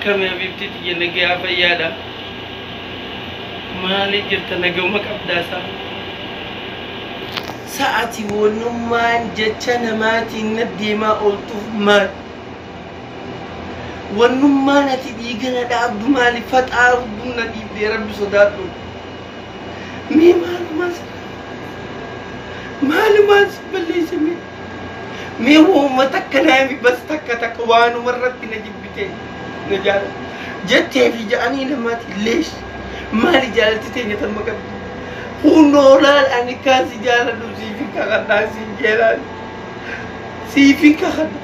Akkami habiibtii tiyya nagayaa fayyaadha. Maali jirta nagahuma qabdaasaa? Sa'ati wannummaan jecha namaatiin na deemaa ooltuuf maal? Wannummaan ati dhiiga na dhaabdu maali? Faxaa hudduun na dhiibdee rabbi sodaadhu. Mee maalumaan maalumaan si balleesse mee? Mee wooma takka naa himi bas takka takka waanuma irratti na jibbite na jaalladhu. Jettee fi ja'anii namaati leesh maali jaalalti teenya tanuma qabdi. Kunoo laal ani kaan si jaaladhu siifin kakadhaa siin jeelaan. Siifin kakadha.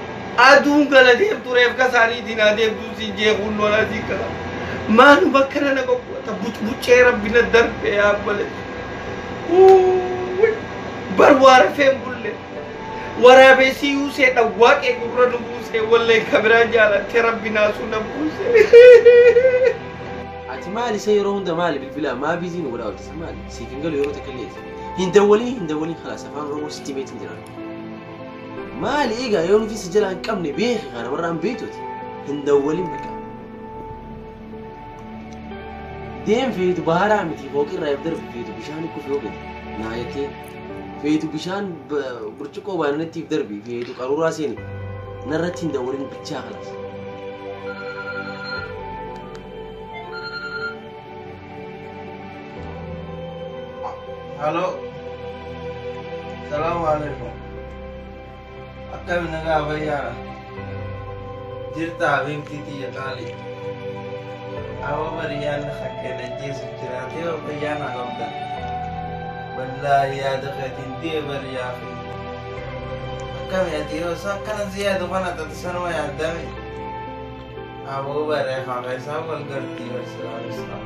Aduun gala deemtu reefka isaaniitiin haa deemtuu siin jee kunoo laal siin kakadha. Maaluma akkana na qoqqoota bucbuccee rabbi na darbe yaa obboleessa. Bar waa rafeen bulle. Waraabessi yuusee dhawwaaqee gurra nu buusee wallee kabiraa jaalattee rabbi naasuu na buuse. Ati maali isa yeroo hunda maali bilbila maa biizii nu godhaa oolta maali siif hin galu yeroo takka illee hin dawwaliin hin dawwaliin khalaas afaan oromoo sitti himeetiin jira maali egaa yoo nuti si jalaa hin qabne beeki kana warra an beektuti hin dawwaliin bakka deem feetu baharaa miti fooqirraa if darbi feetu bishaan kufi yoo gadi naa jettee feetu bishaan burcuqqoo baananitti if darbi feetu qaruuraa seeni narratti hin dawwalin bichaa khalaas. Halo. Salaamu alaikum. Akkami nagaa fayyaadha? Jirta habiibtii tiyya qaali. Awa bari yaadni kakkeen ajjeesu jiraatee yoo fayyaa naa qabda. Wallaahi yaada keetiin du'e bari yaa akhi. Akkami ati yoo isa akkana si yaadu kana taate sanuma yaaddame. Aboo bari haqa isaa wal gartii bari silaa isaa.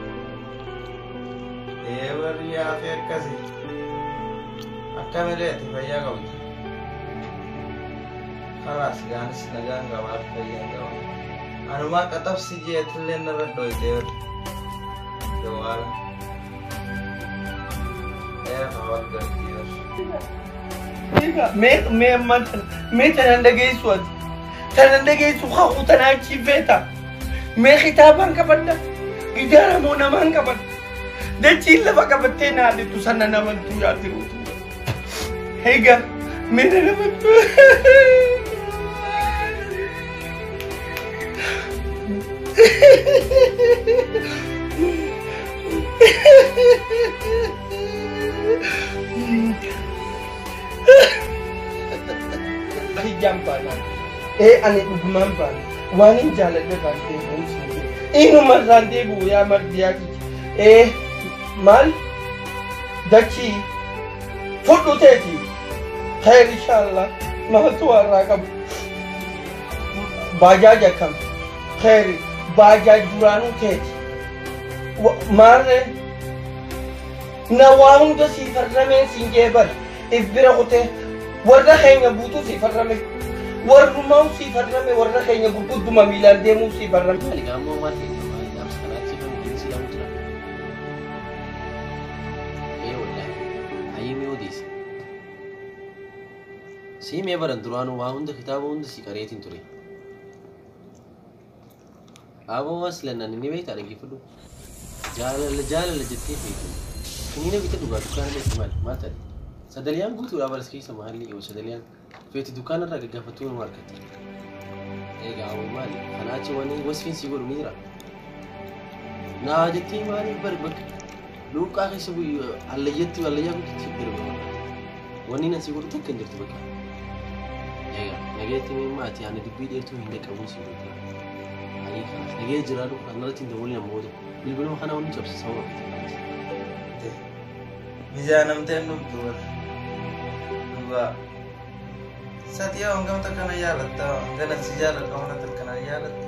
Ee bari yaa akhi akkasi. Akkamilee ati fayyaa qabda? Khalaas gaanis nagaan qaba ati fayyaan qaba. Anumaa qaxabsi jee atillee narra dhoytee bar. Jawaala. Ee wal gartii bar. Egaa mee mee ammaan tana mee tanan dhageessu ati tanan dhageessu kakuu tanaa achii feeta mee kitaabaan qabadha gidaara moo namaan qabadha dachiin lafa qabattee naa dhittu sana namantuu yaa tiruutu egaa mee na namantuu. Hijjaan baanaan. Ee ani dhugumaan baana. Waan hin jaaladhe irraan deebi'uun siin jedhe. Inuma irraan deebi'u yaa mardiyaa kiyya. Ee maal dachii fudhu teeti. Khayr inshallah maaltu waa irraa qabu. Baajaaj akkam. Khayr baajaaj duraanuu teeti. Maarree na waa hunda sii farrameen siin jee bar if bira kutee warra keenya guutuu sii farrame warrumaa sii farrame warra keenya gurgudduma miilaan deemuu sii farrame. Maali gaa ammoo maal ta'e maali dhaamsa kanaatti kan ittiin si dhaamu jira. Ee wallaahi hayyee mee odeessi. Sii mee baran duraanuu waa hunda kitaaba hunda si qareetiin ture. Aboo aslan ani ni beektaa dhaggeeffadhu. Jaalala jaalala jettee feetu. Kiniina bita dhugaa dukkaana dheessi maali maal ta'e? Sadaliyaan guutuudha baras keessa maalli yoo sadaliyaan feetu dukkaana irraa gaggaafattuu nu harkatti. Egaa aboo maali? Kanaa achi wanni wasfiin si godhu ni jira. Naa jettee maaliif bar bakka luuqaa keessa bu'ii hallayyatti hallayyaa guututti darbe bakka. Wanni nan si godhu takka hin jirtu bakka. Egaa nagayetti mee maatii ani dubbii dheertuu hin dhaqqabuun si godhu. Ani kanas nagaya jiraadhu kanarratti hin dawwalin ammoo bilbiluma kana wanni cabsa sababa kanaati. Mizaanamteen dhumtu bar. Dhugaa. Sati yoo hangam takka na jaalatta hangana si jaaladha kana takka na jaalatta.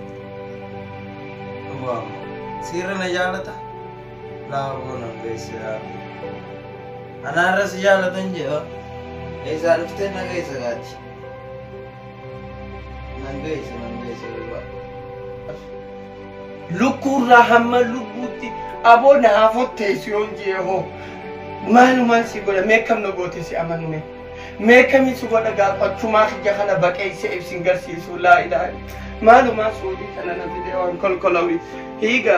Dhugaa ammoo. Siirra na jaalata. Laaboo nan geesse yaadu. Anaarra si jaalatan jedha. Eessaa dhuftee na geessa gaati. Nan geesse nan geesse dhugaa. Lukkuurraa hamma lubbuutti aboo naa fotteessi yoon jee hoo maalumaan si godha mee akkam na goote si amanume Mee kamii si godha gaafachumaa kiyya kana baqeessee ibsin garsiisu laa ilaaha. Maalumaa suudii kana na fidee waan kolkolawi. Hiiga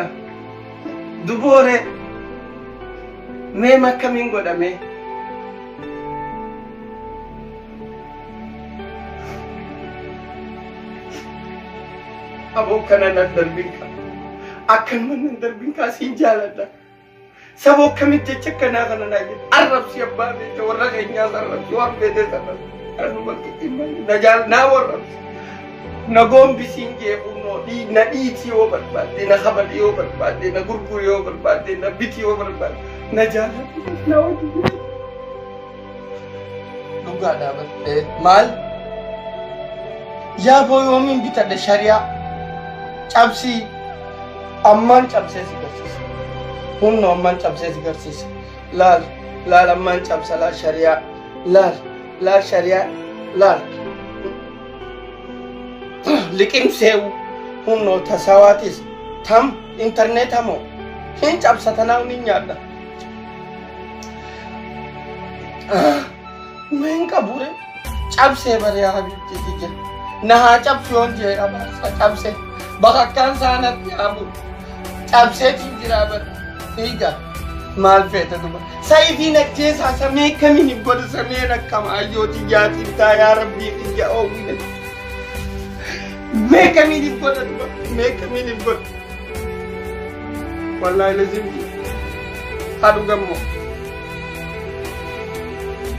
duboore mee makkamiin godhame? Aboo kana nan darbin kaa. Akkanuma nan darbin kaa siin jaaladha. Saboo akkamitti jecha akkanaa kana naa jedhe. Arrabsi abbaa beekte warra keenyaas arrabsi waan feetes arrabsi. Anuma na jaal naa warrabsi. Na gombisiin jee kunnoo na dhiiti yoo barbaadde na kabali yoo barbaadde na gurguri yoo barbaadde na biti yoo barbaadde na jaaladhu na wajji. Dhugaadhaa bar. Maal? Yaa boo yoomiin bitadhe shari'aa cabsii ammaan cabsee si garsiisa. Hunnoo ammaan cabsee si garsiisa. Laal laal ammaan cabsa laal shari'aa laal laal shari'aa laal. Liqimseewu hunnoo tasawaatis tam intarneeta moo hin cabsa tanaaf ni nyaadha. Meen qabure cabsee bare habibti tiyya. Na haa cabsu yoon jee abaarsa cabsee bakakkaan saanatti haa bulu. Cabseetiin jira bare hiiga maal feete duba. Sayifiin ajjeesaa samee kamiin hin godhu sameen akkama ayyoo tiyyaatiin taa yaa rabbii tiyya oowwine. Mee kamiin hin godha duba mee kamiin hin godhu. Wallaahi lazim haa dhugammoo.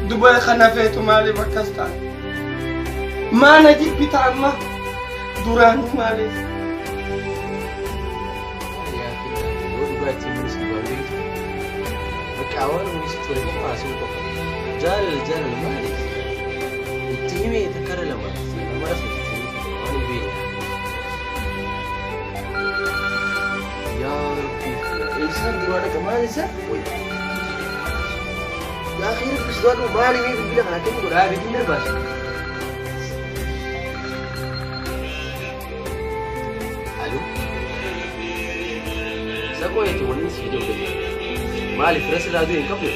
Duba kana feetu maaliif akkas ta'a? Maana jibbita amma duraanuu maaliif? Yoo dhugaa ittiin munis dhugaa beektu. Bakka waan munis ture qofa haasa'uu qofa. Jaalala jaalala maali? Itti himee takkara lama nama rasa itti himee waan hin beekne. Yaa Rabbi eessaan duraa dhaqa maal isa? Yaa akhi Rabbi sodaadhu maali mee bilbila kana akkamii godha? Gatiin darbaas. Alo. Saqoo yeeti wanni si jedhu gadi. Maaliif fira sirraa du'e hin qabdu?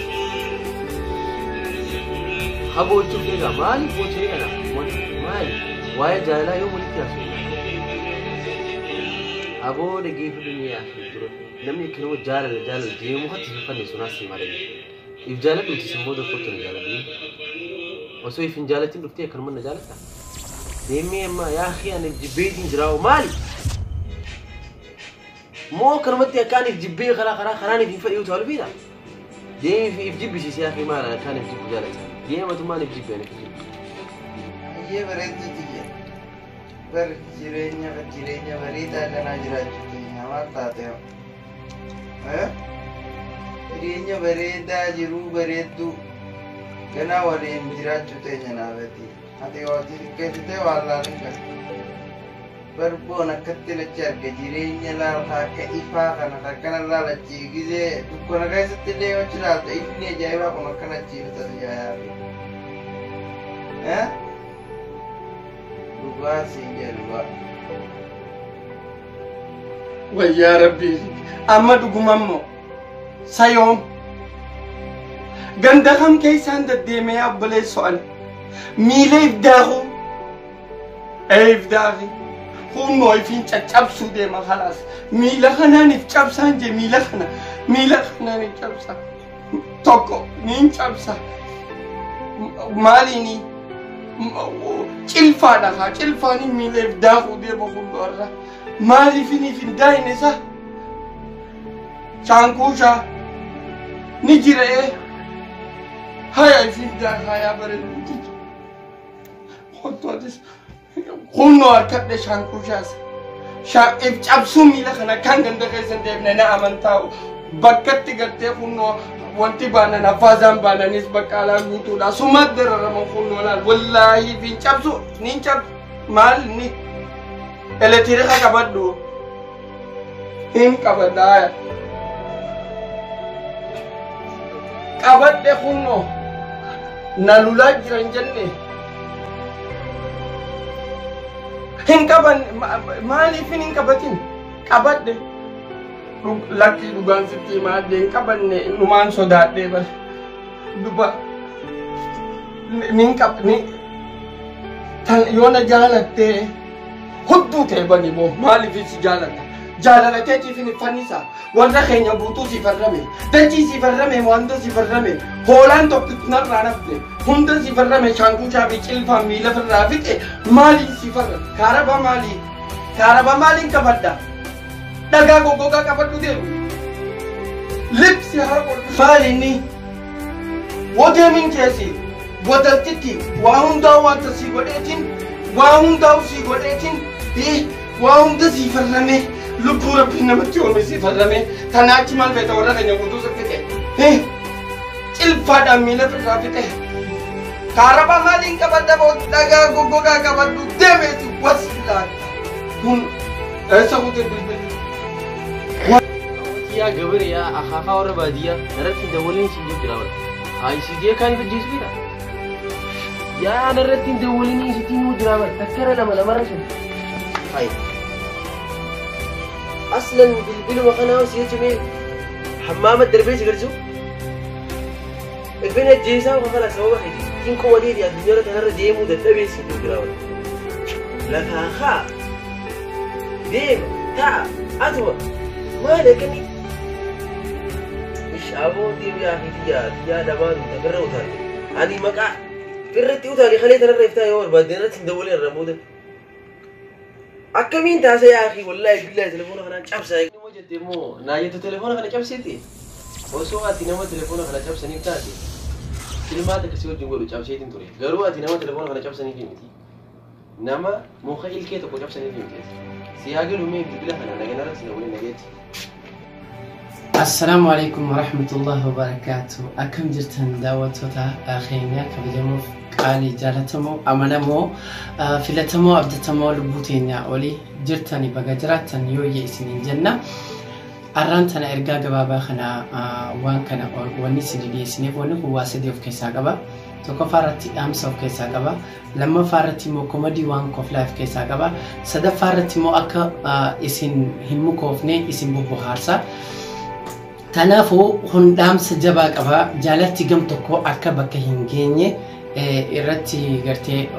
Haboo jechuuf egaa maaliif boocee kana? Maali? Waa'ee jaalalaa yoo walitti haasofne. Aboo dhaggeeffadhu ni yaasuu dura. Namni akkanuma jaalala jaalala deemu mukatti hin fannisu naas hima dhagge. If jaaladhuuti sin booda kottu na jaaladhu. Osoo if hin jaalatin dhuftee akkanuma na jaalatta? Deemee amma yaa akhi ani jibbeetiin jiraa'u maali? Moo akkanumatti akkaan if jibbee karaa karaa karaan if hin fedhiu taalu beekta? Deemee if jibbisiise yaa akhi maal akkaan if jibbu jaalata? Deematummaan if jibbe ani if jibbu. Hayyee bareedduu tiyya. Bar jireenya jireenya bareedaa kanaa jiraachuu keenya maal taate hoo? Jireenya bareedaa jiruu bareedduu ganaa waliin jiraachuu teenya naafati. Ati waati xiqqeessitee waan laalin kana. Bar boon akkatti lachi arga jireenya laal akka ifaa kana akkana laal achi gizee dukkana keessatti illee yoo achi laalta ifni ajaa'ibaa kun akkana achi ifta si yaa'aa. Dhugaa siin jedha dhugaa. Wayyaa rabbii amma dhugumammoo sayoom ganda kam keessaan deddeemee obboleessoo ani miila ifdaakuu ifdaaki hunnoo ifiin caccabsuu deema khalaas miila kanaan if cabsaan jee miila kanaan if cabsa tokko niin cabsa maaliini cilfaadha kaa cilfaanii miila ifdaakuu deema hunnoo irra maaliifin if hin daayine isa shaankuushaa ni jira haya ifin daakaa yaa bareedu kottu atis kunnoo harkadhe shaankuushaas if cabsuu miila kana kan ganda keessa hin deemne na amantaa'u bakkatti gartee kunnoo wanti baanan afaazaan baananis bakka alaa guutuudha suma dararama kunnoo laal wallaahi if hin cabsu nin cabsu maal ni elektiriika qabadhu hin qabadha haya qabadhe kunnoo na lulaa jiran jenne hin qaban maaliifin hin qabatin qabadhe lakkii dhugaan sitti himaa adde hin qabanne numaan sodaadhe bar duba Nin qab ni tan yoo na jaalattee hudduu ta'e bani moo maaliif si jaaladha? Jaalala keetiif hin fannisa. Warra keenya guutuu si farrame. Dachii si farrame, wanta si farrame. Hoolaan tokko narraa nafte. Hunda si farrame, shaankuchaa fi cilfaan miila firraa fixe. Maaliin si farra? Kaaraba maalii? Kaaraba maaliin qabadha? Dhagaa goggogaa qabadhu deemu. Libsi haa godhu. Maali inni? Wodeemin keessi. Wadaltitti waa hundaa wanta si godheetiin, waa hundaa si godheetiin, waa hunda si farrame. Lubbuu Rabbiin namatti uume si farrame. Tanaachi maal feeta? Warra keenya guutuu si fixe. Cilfaadhaan miila firraa fixe. Kaaraba maaliin qabadha boo dhagaa goggogaa qabadhu deemeeti wasilaata. Kun eessa kutee bilbilli? Yaa gabare, yaa akaafaa warra baadiyyaa, narratti hin dawwalin siin jira bara. Haa isii kaan ifajjeesu fedha. Yaa narratti hin dawwalin isitti himuu jira bara. Takkara lama lamarra sun. Hayi. Aslan bilbiluma kanaa si jechumee hammaama darbee si garsiisu. Ilbeen ajjeesaa kana sababa keeti. Kin qomateeti addunyaa kanarra deemuu dadhabee si jira bara. Lafaa haa. Deema ta'a atuma maal akkamii? Aboo deebi'aa fi xiyyaa xiyyaa dhamaan takarra utaale. Ani maqaa irratti utaale kalee tanarra iftaa yoo barbaadde irratti hin dawwalee irraa booda. Akkamiin taasa yaa akhi, wallaahi billaahi telefoona kanaan cabsaa. Nama jette immoo naa jettu telefoona kana cabseeti. Osoo ati nama telefoona kana cabsaniif taate filmaata akkasii wajjin godhu cabseetiin ture. Garuu ati nama telefoona kana cabsaniif miti. Nama muka ilkee tokko cabsaniif miti. Si haa galu mee bilbila kana nagaan irratti dawwalee nageetti. Assalaamu alaikum warahmatullahi wabarakatuh. Akkam jirtan daawwattoota keenya kabajamoo, qaalii, jaalatamoo, amanamoo, filatamoo, abdatamoo, lubbuu teenyaa olii jirtani? Baga jiraattan yooyye isiniin jenna. Arraan tana ergaa gabaabaa kana waan kana wanni isin dhiyeessineef wanni kun waa sadii of keessaa qaba. Tokkoffaa irratti dhaamsa of keessaa qaba. Lammaffaa irratti immoo comedy, waan koflaa of keessaa qaba. Sadaffaa irratti immoo akka isin hin mukoofne isin bobbohaarsa. Kanaafuu kun dhaamsa jabaa qaba. Jaalatti gam tokko akka bakka hin geenye irratti gartee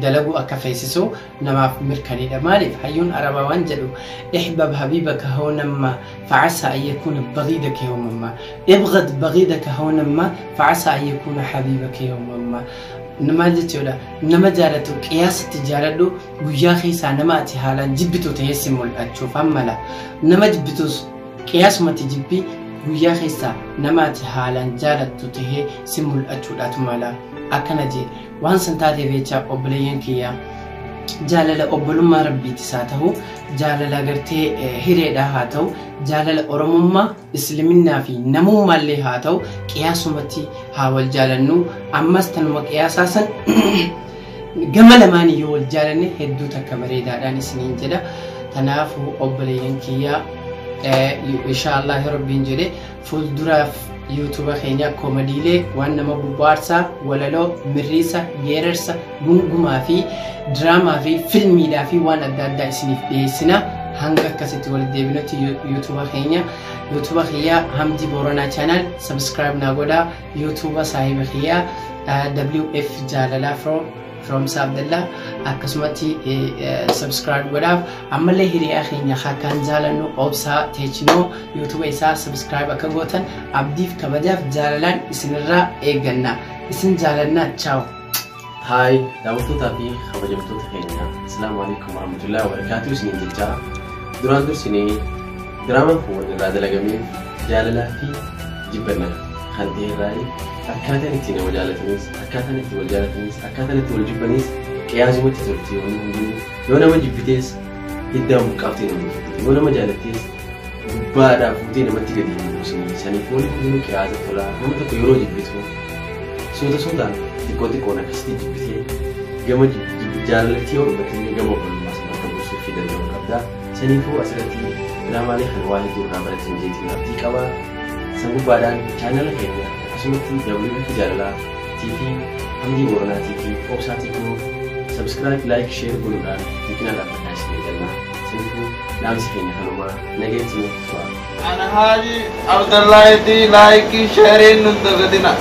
dalaguu akka feesisu namaaf mirkaniidha. Maaliif hayyuun arabaa waan jedhu: احبب حبيبك هونا ما فعسى أن يكون بغيضك يوما ما، ابغض بغيضك هونا ما فعسى أن يكون حبيبك يوما ما. Maal jechuudha? Nama jaalatu qiyaasatti jaaladhu. Guyyaa keessaa nama ati haalaan jibbitu ta'ee si mul'achuuf hammala. Nama jibbitus qiyaasumatti jibbi. Guyyaa keessaa nama ati haalaan jaalattu tahee si mul'achuudhaatu mala. Akkana jee waan san taateef jecha, obboleeyyan kiyyaa, jaalala obbolummaa Rabbiitis haa ta'u, jaalala gartee hireedhaa haa ta'u, jaalala Oromummaa, Isliminnaa fi namummaallee haa ta'u, qiyaasumatti haa wal jaalannu. Ammas tanuma qiyaasaa san gama lamaan yoo wal jaalanne hedduu takka bareedaadhaan isiniin jedha. Kanaafuu obboleeyyan kiyyaa, inshaallah Rabbiin jedhe fuulduraaf YouTube keenya comedylee, waan nama bohaarsaa, walaloo, mirriisa, geerarsa, gungumaa fi diraamaa fi filmiidhaa fi waan adda addaa isiniif dhiyeessina. Hanga akkasitti walitti deebinutti YouTube keenya, YouTube kiyyaa Hamdi Booranaa Channel subscribe naa godhaa. YouTube saahiba kiyyaa WF Jaalalaa from Abdallah akkasumatti subscribe godhaaf. Ammallee hiriyaa keenya akkaan jaalannu Obsaa Teechinoo YouTube isaa subscribe akka gootan abdiif kabajaaf jaalalaan isinirraa eegganna. Isin jaalannaa, chaaw. Haay, daawwattootaa fi kabajamtoota keenya, Asalaamu alaikum warahmatullahi wabarakaatuh isiniin jechaa, duraan dursinee diraamaan kun wanni irraa dalagameef jaalalaa fi jibbannaa kan ta'e irraa akkaataan itti nama jaalatanis, akkaataan itti wal jaalatanis, akkaataan itti wal jibbanis qiyaasumatti tolti. Wanni hundinuu yoo nama jibbitees hiddaan buqqaaftee nama jibbite, yoo nama jaalattees gubbaadhaa fuutee namatti gadi hin buusinii. Saniif wanni hundinuu qiyaasa tolaa. Nama tokko yeroo jibbitu suuta suutaan, xiqqoo xiqqoon akkasitti jibbitee gama jaalalatti yoo dhumatee gama obbolummaa sana akka buusuu fi danda'u qabda. Saniifuu asirratti diraamaalee kana waa hedduu irraa baratan jeetiin abdii qaba. San gubbaadhaan channela keenya akkasumatti WF Jaalalaa TV, Hamdii Booranaa TV, Obsaa Teeknoo subscribe, like, share godhuudhaan biqilaa dhaabbadhaa isinii jenna. Saniifuu dhaamsi keenya kanumaa, nageetti nuuf tura. Ana Haji Abdullahi like share nun dagatina.